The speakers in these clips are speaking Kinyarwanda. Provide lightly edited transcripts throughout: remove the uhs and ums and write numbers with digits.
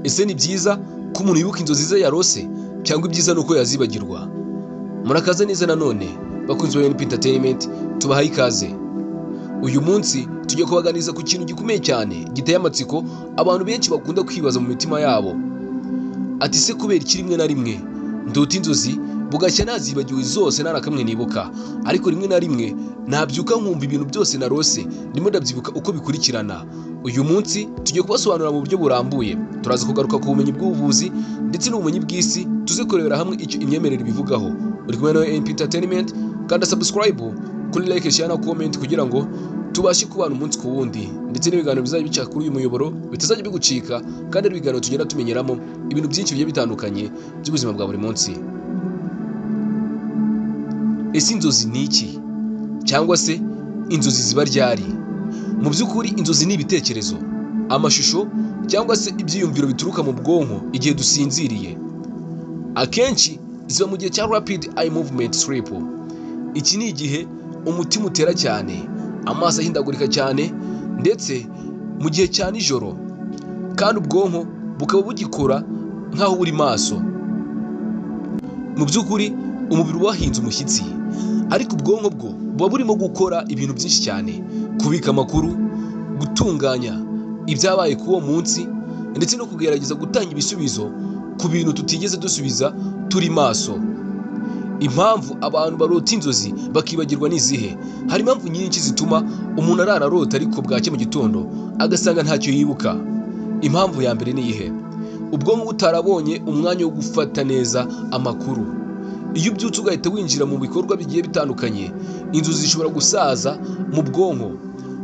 Ese ni byiza ko umuntu yibuka inzozi ze yarose, cyangwa ibyiza ni uko yazibagirwa? Murakaza neza nanone, bakunzi ba UNP Entertainment, tubahaye ikaze. Uyu munsi tugiye kubaganiriza ku kintu gikomeye cyane giteye amatsiko abantu benshi bakunda kwibaza mu mitima yabo. Ati: "Se kubera iki rimwe na rimwe ndota inzozi bugacya nazibagiwe zose, nta na kamwe nibuka, ariko rimwe na rimwe nabyuka nkumva ibintu byose narose ndimo ndabyibuka uko bikurikirana?" Uyu munsi tugiye kubasobanurira mu buryo burambuye. Turaza kugaruka ku bumenyi bw'ubuvuzi ndetse n'ubumenyi bw'isi, tuze kurebera hamwe icyo imyemerere ibivugaho. Uri kumwe na NP Entertainment. Kanda subscribe kuri, like, share na comment kugira ngo tubashe kubana umunsi ku wundi, ndetse n'ibiganiro bizajya bica kuri uyu muyoboro bitazajya bigucika, kandi ari ibiganiro tugenda tumenyeramo ibintu byinshi bigiye bitandukanye by'ubuzima bwa buri munsi. Ese inzozi ni iki, cyangwa se inzozi ziba ryari? Mu by'ukuri, inzozi ni ibitekerezo, amashusho cyangwa se ibyiyumviro bituruka mu bwonko igihe dusinziriye. Akenshi ziba mu gihe cya rapid eye movement sleep. Iki ni igihe umutima utera cyane, amaso ahindagurika cyane, ndetse mu gihe cya nijoro, kandi ubwonko bukaba bugikora nk'aho buri maso. Mu by'ukuri, umubiri uba wahinze umushyitsi, ariko ubwonko bwo buba burimo gukora ibintu byinshi cyane: kubika amakuru, gutunganya ibyabaye kuri uwo munsi, ndetse no kugerageza gutanga ibisubizo ku bintu tutigeze dusubiza turi maso. Impamvu abantu barota inzozi bakibagirwa ni izihe? Hari impamvu nyinshi zituma umuntu arara arota, ariko bwacye mu gitondo agasanga ntacyo yibuka. Impamvu ya mbere ni iyihe? Ubwonko butarabonye umwanya wo gufata neza amakuru. Iyo ubyutse ugahita winjira mu bikorwa bigiye bitandukanye, inzozi zishobora gusaza mu bwonko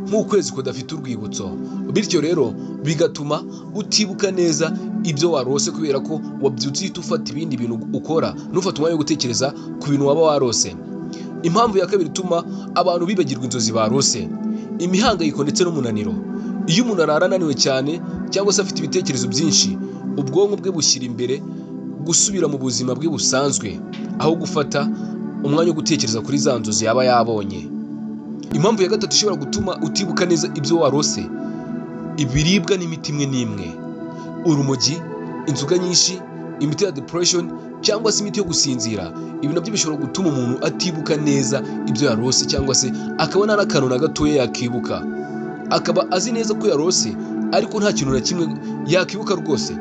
nk'ukwezi kudafite urwibutso. Bityo rero bigatuma utibuka neza ibyo warose, kubera ko wabyutse uhita ufata ibindi bintu ukora, ntufate umwanya wo gutekereza ku bintu waba warose. Impamvu ya kabiri ituma abantu bibagirwa inzozi barose: imihangayiko ndetse n'umunaniro. Iyo umuntu arara ananiwe cyane cyangwa se afite ibitekerezo byinshi, ubwonko bwe bushyira imbere gusubira mu buzima bwe busanzwe aho gufata umwanya wo gutekereza kuri za nzozi yaba yabonye. Impamvu ya gatatu ishobora gutuma utibuka neza ibyo warose: ibiribwa n'imiti imwe n'imwe. Urumogi, inzoga nyinshi, imiti ya depression cyangwa se imiti yo gusinzira, ibi nabyo bishobora gutuma umuntu atibuka neza ibyo yarose, cyangwa se akaba nta n'akantu na gatoya yakibuka, akaba azi neza ko yarose ariko nta kintu na kimwe yakibuka rwose.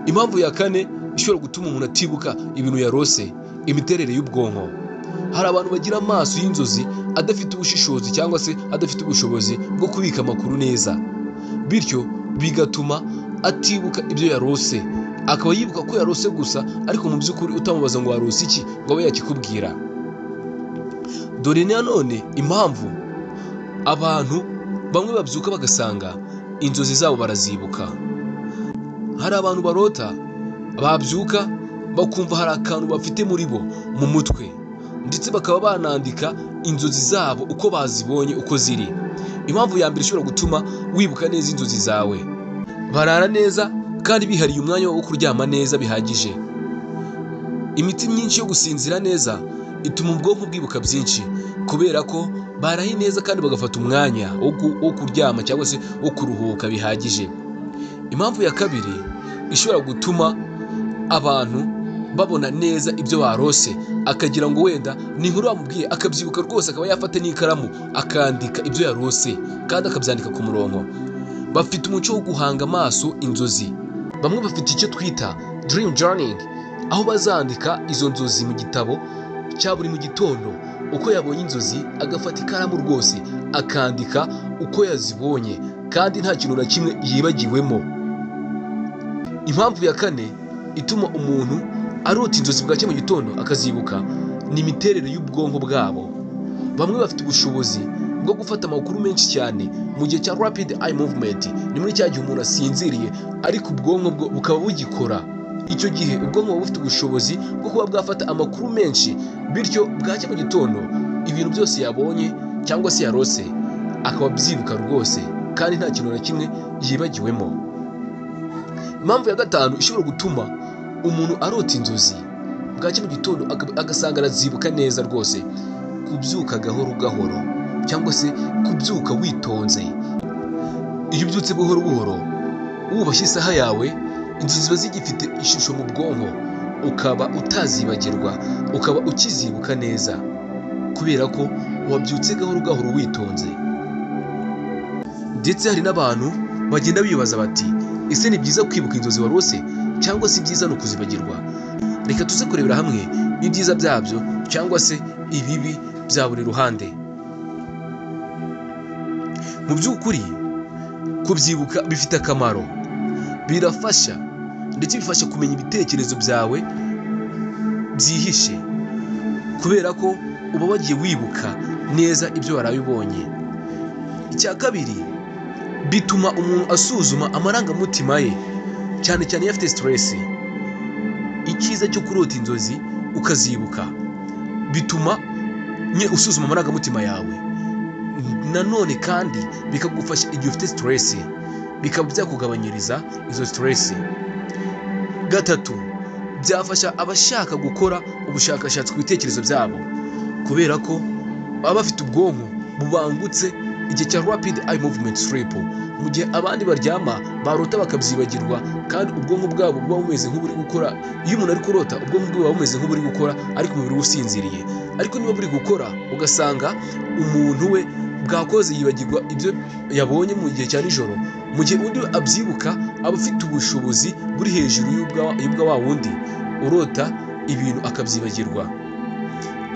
Impamvu ya kane ishobora gutuma umuntu atibuka ibintu yarose: imiterere y'ubwonko. Hari abantu bagira amaso y'inzozi adafite ubushishozi cyangwa se adafite ubushobozi bwo kubika amakuru neza, bityo bigatuma atibuka ibyo yarose, akaba yibuka ko yarose gusa, ariko mu by'ukuri utamubaza ngo warose iki ngo abe yakikubwira. Dore nanone impamvu abantu bamwe babyuka bagasanga inzozi zabo barazibuka. Hari abantu barota, babyuka bakumva hari akantu bafite muri bo mu mutwe, ndetse bakaba banandika inzozi zabo uko bazibonye, uko ziri. Impamvu ya mbere ishobora gutuma wibuka neza inzozi zawe: barara neza kandi bihariye umwanya wo kuryama neza bihagije. Imiti myinshi yo gusinzira neza ituma ubwonko bwibuka byinshi, kubera ko baraye neza kandi bagafata umwanya wo kuryama cyangwa se wo kuruhuka bihagije. Impamvu ya kabiri ishobora gutuma abantu babona neza ibyo barose, akagira ngo wenda ni inkuru bamubwiye, akabyibuka rwose, akaba yafata n'ikaramu akandika ibyo yarose kandi akabyandika ku murongo: bafite umuco wo guhanga amaso inzozi. Bamwe bafite icyo twita dream journaling, aho bazandika izo nzozi mu gitabo cya buri mu gitondo, uko yabonye inzozi agafata ikaramu rwose akandika uko yazibonye, kandi nta kintu na kimwe yibagiwemo. Impamvu ya kane ituma umuntu arota inzozi bwacya mu gitondo akazibuka ni imiterere y'ubwonko bwabo. Bamwe bafite ubushobozi bwo gufata amakuru menshi cyane mu gihe cya rapid eye movement. Ni muri cya gihe umuntu asinziriye ariko ubwonko bwo bukaba bugikora. Icyo gihe ubwonko buba bufite ubushobozi bwo kuba bwafata amakuru menshi, bityo bwacya mu gitondo ibintu byose yabonye cyangwa se yarose akaba abyibuka rwose, kandi nta kintu na kimwe yibagiwemo. Impamvu ya gatanu ishobora gutuma umuntu arota inzozi bwacya mu gitondo agasanga arazibuka neza rwose: kubyuka gahoro gahoro cyangwa se kubyuka witonze. Iyo ubyutse buhoro buhoro, wubashye isaha yawe, inzozi zawe ziba zimeze neza. Inzozi ziba zigifite ishusho mu bwonko, ukaba utazibagirwa, ukaba ukizibuka neza kubera ko wabyutse gahoro gahoro witonze. Ndetse hari n'abantu bagenda bibaza bati: "Ese ni byiza kwibuka inzozi warose cyangwa se ibyiza ni ukuzibagirwa?" Reka tuze kurebera hamwe ibyiza byabyo cyangwa se ibibi bya buri ruhande. Mu by'ukuri, kubyibuka bifite akamaro, birafasha, ndetse bifasha kumenya ibitekerezo byawe byihishe, kubera ko uba wagiye wibuka neza ibyo waraye ubonye. Icya kabiri, bituma umuntu asuzuma amarangamutima ye, cyane cyane iyo afite stress. Icyiza cyo kurota inzozi ukazibuka, bituma nyine usuzuma amarangamutima yawe. Nanone kandi bikagufasha igihe ufite stress, bikaba byakugabanyiriza izo stress. Gatatu, byafasha abashaka gukora ubushakashatsi ku bitekerezo byabo, kubera ko baba bafite ubwonko bubangutse igihe cya rapid eye movement sleep, mu gihe abandi baryama barota bakabyibagirwa, kandi ubwonko bwabo buba bumeze nk'uburi gukora. Iyo umuntu ari kurota, ubwonko bwe buba bumeze nk'uburi gukora, ariko umubiri we usinziriye. Ariko niba buri gukora, ugasanga umuntu we bwakoze yibagirwa ibyo yabonye mu gihe cya nijoro, mu gihe undi abyibuka, aba afite ubushobozi buri hejuru y'ubwa wa wundi urota ibintu akabyibagirwa.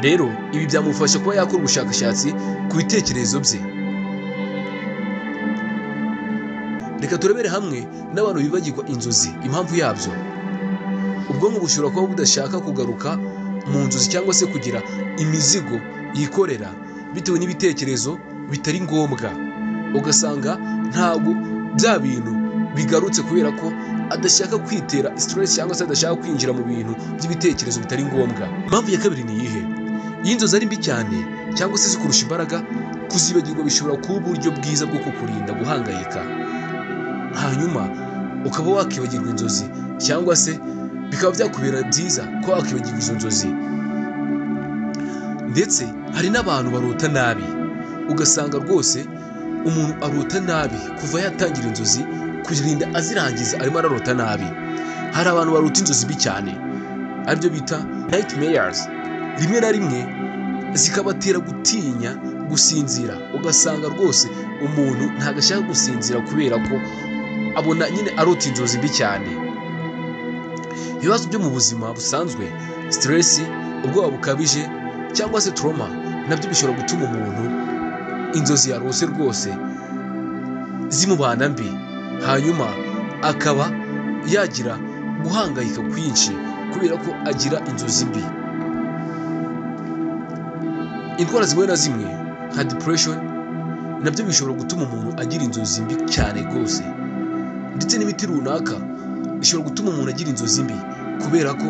Rero ibi byamufasha kuba yakora ubushakashatsi ku bitekerezo bye. Reka turebere hamwe n'abantu bibagirwa inzozi, impamvu yabyo. Ubwonko bushobora kuba budashaka kugaruka mu nzozi cyangwa se kugira imizigo yikorera bitewe n'ibitekerezo bitari ngombwa, ugasanga ntabwo bya bintu bigarutse kubera ko adashaka kwitera stress cyangwa se adashaka kwinjira mu bintu by'ibitekerezo bitari ngombwa. Impamvu ya kabiri ni iyihe? Iyo inzozi ari mbi cyane cyangwa se zikurusha imbaraga, kuzibagirwa bishobora kuba uburyo bwiza bwo kukurinda guhangayika, hanyuma ukaba wakibagirwa inzozi, cyangwa se bikaba byakubera byiza kuba wakibagirwa izo nzozi. Ndetse hari n'abantu barota nabi, ugasanga rwose umuntu arota nabi kuva yatangira inzozi kurinda azirangiza arimo ararota nabi. Hari abantu barota inzozi mbi cyane, aribyo bita nightmares, rimwe na rimwe zikabatera gutinya gusinzira, ugasanga rwose umuntu ntabwo ashaka gusinzira kubera ko abona nyine arota inzozi mbi cyane. Ibibazo byo mu buzima busanzwe, stress, ubwoba bukabije cyangwa se trauma, nabyo bishobora gutuma umuntu inzozi yarose rwose zimubana mbi, hanyuma akaba yagira guhangayika kwinshi kubera ko agira inzozi mbi. Indwara zimwe na zimwe nka depression nabyo bishobora gutuma umuntu agira inzozi mbi cyane rwose, ndetse n'imiti runaka ishobora gutuma umuntu agira inzozi mbi kubera ko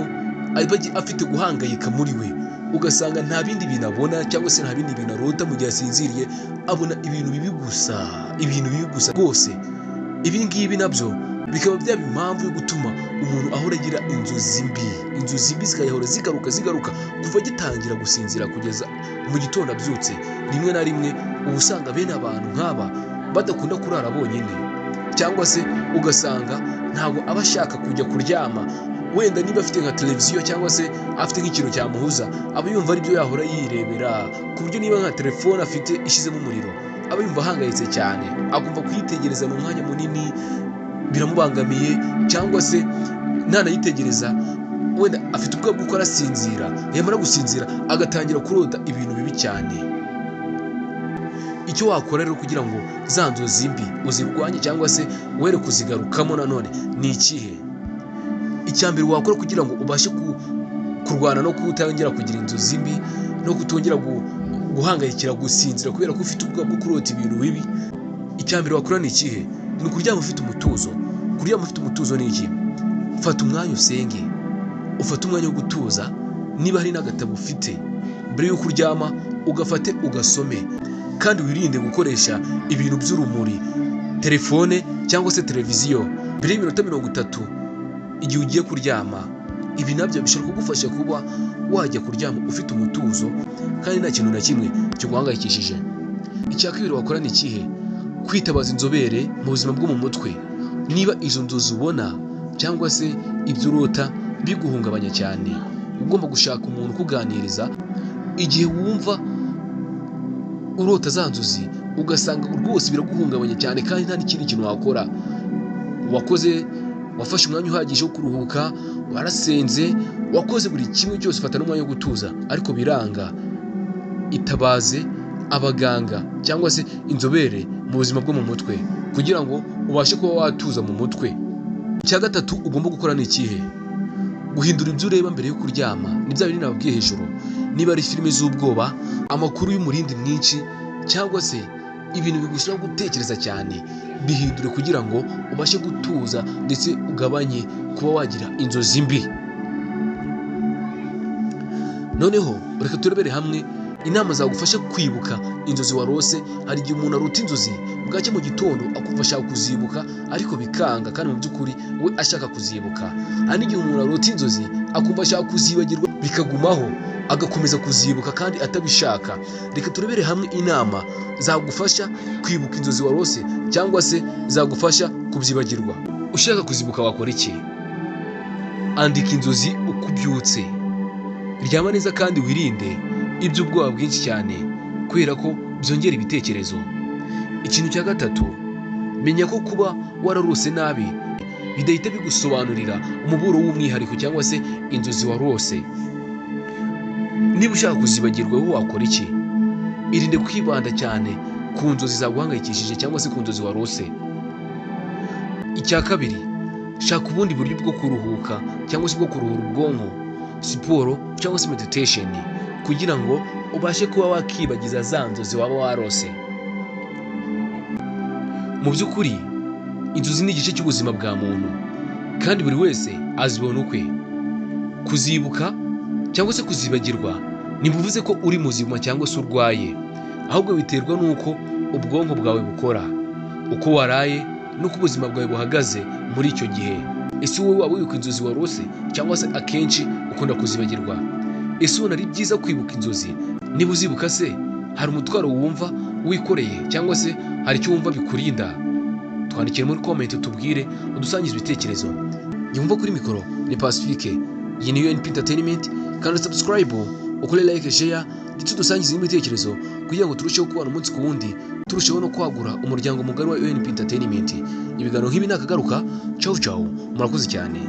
aba afite guhangayika muri we, ugasanga nta bindi bintu abona cyangwa se nta bindi bintu arota mu gihe asinziriye, abona ibintu bibi gusa, ibintu bibi gusa rwose. Ibi ngibi nabyo bikaba byaba impamvu yo gutuma umuntu ahora agira inzozi mbi, inzozi mbi zigahora zigaruka zigaruka kuva agitangira gusinzira kugeza mu gitondo abyutse. Rimwe na rimwe uba usanga bene abantu nk'aba badakunda kurara bonyine, cyangwa se ugasanga ntabwo aba ashaka kujya kuryama, wenda niba afite nka televiziyo cyangwa se afite nk'ikintu cyamuhuza, aba yumva aribyo yahora yirebera, ku buryo niba nka telefone afite ishyizemo umuriro aba yumva ahangayitse cyane, agomba kuyitegereza mu mwanya munini biramubangamiye, cyangwa se ntanayitegereza wenda afite ubwoba bw'uko arasinzira, yamara gusinzira agatangira kurota ibintu bibi cyane. Icyo wakora rero kugira ngo za nzozi mbi uzirwanye cyangwa se were kuzigarukamo nanone ni ikihe? Icya mbere wakora kugira ngo ubashe kurwana no kutongera kugira inzozi mbi no kutongera guhangayikira gusinzira kubera ko ufite ubwoba bwo kurota ibintu bibi, icya mbere wakora ni ikihe? Ni ukuryama ufite umutuzo. Kuryama ufite umutuzo ni iki? Fata umwanya usenge, ufate umwanya wo gutuza, niba hari n'agatabo ufite mbere y'uko uryama ugafate ugasome, kandi wirinde gukoresha ibintu by'urumuri, telefone cyangwa se televiziyo mbere y'iminota 30 igihe ugiye kuryama. Ibi nabyo bishobora kugufasha kuba wajya kuryama ufite umutuzo kandi nta kintu na kimwe kiguhangayikishije. Icya kabiri wakora ni ikihe? Kwitabaza inzobere mu buzima bwo mu mutwe. Niba izo nzozi ubona cyangwa se ibyo urota biguhungabanya cyane. Ugomba gushaka umuntu ukuganiriza igihe wumva urota za nzozi, ugasanga rwose biraguhungabanya cyane kandi nta n'ikindi kintu wakora. Wakoze, wafashe umwanya uhagije wo kuruhuka, warasenze, wakoze buri kimwe cyose, ufata n'umwanya wo gutuza, ariko biranga. Itabaze abaganga cyangwa se inzobere mu buzima bwo mu mutwe kugira ngo ubashe kuba watuza mu mutwe. Icya gatatu ugomba gukora ni ikihe? Guhindura ibyo ureba mbere yo kuryama. Ni bya bindi nababwiye hejuru, niba ari filime z'ubwoba, amakuru y'umurindi mwinshi, cyangwa se ibintu bigusaba gutekereza cyane, bihindure kugira ngo ubashe gutuza ndetse ugabanye kuba wagira inzozi mbi. Noneho reka turebere hamwe inama zagufasha kwibuka inzozi warose. Hari igihe umuntu arota inzozi bwacya mu gitondo akumva ashaka kuzibuka ariko bikanga, kandi mu by'ukuri we ashaka kuzibuka. Hari n'igihe umuntu arota inzozi akumva ashaka kuzibagirwa bikagumaho, agakomeza kuzibuka kandi atabishaka. Reka turebere hamwe inama zagufasha kwibuka inzozi warose cyangwa se zagufasha kubyibagirwa. Ushaka kuzibuka wakora iki? Andika inzozi uko ubyutse, ryama neza kandi wirinde iby'ubwoba bwinshi cyane kubera ko byongera ibitekerezo. Ikintu cya gatatu, menya ko kuba wararose nabi bidahita bigusobanurira umuburo w'umwihariko cyangwa se inzozi warose. Niba ushaka kuzibagirwa wowe wakora iki? Irinde kwibanda cyane ku nzozi zaguhangayikishije cyangwa se ku nzozi warose. Icya kabiri, shaka ubundi buryo bwo kuruhuka cyangwa se bwo kuruhura ubwonko, siporo cyangwa se meditation, kugira ngo ubashe kuba wakibagiza za nzozi waba warose. Mu by'ukuri inzozi ni igice cy'ubuzima bwa muntu kandi buri wese azibona ukwe. Kuzibuka cyangwa se kuzibagirwa ntibivuze ko uri muzima cyangwa se urwaye, ahubwo biterwa n'uko ubwonko bwawe bukora, uko waraye n'uko ubuzima bwawe buhagaze muri icyo gihe. Ese wowe waba wibuka inzozi warose cyangwa se akenshi ukunda kuzibagirwa? Ese ubona ari byiza kwibuka inzozi? Niba uzibuka se hari umutwaro wumva wikoreye cyangwa se hari icyo wumva bikurinda? Twandikire muri comment utubwire, udusangize ibitekerezo. Yumva kuri mikoro ni Pacifique, iyi ni UNP Entertainment. Kandi subscribe, ukore like, share ndetse udusangize n'ibitekerezo kugira ngo turusheho kubana umunsi ku wundi, turusheho no kwagura umuryango mugari wa UNP Entertainment. Ibiganiro nk'ibi nakagaruka. Ciao ciao, murakoze cyane.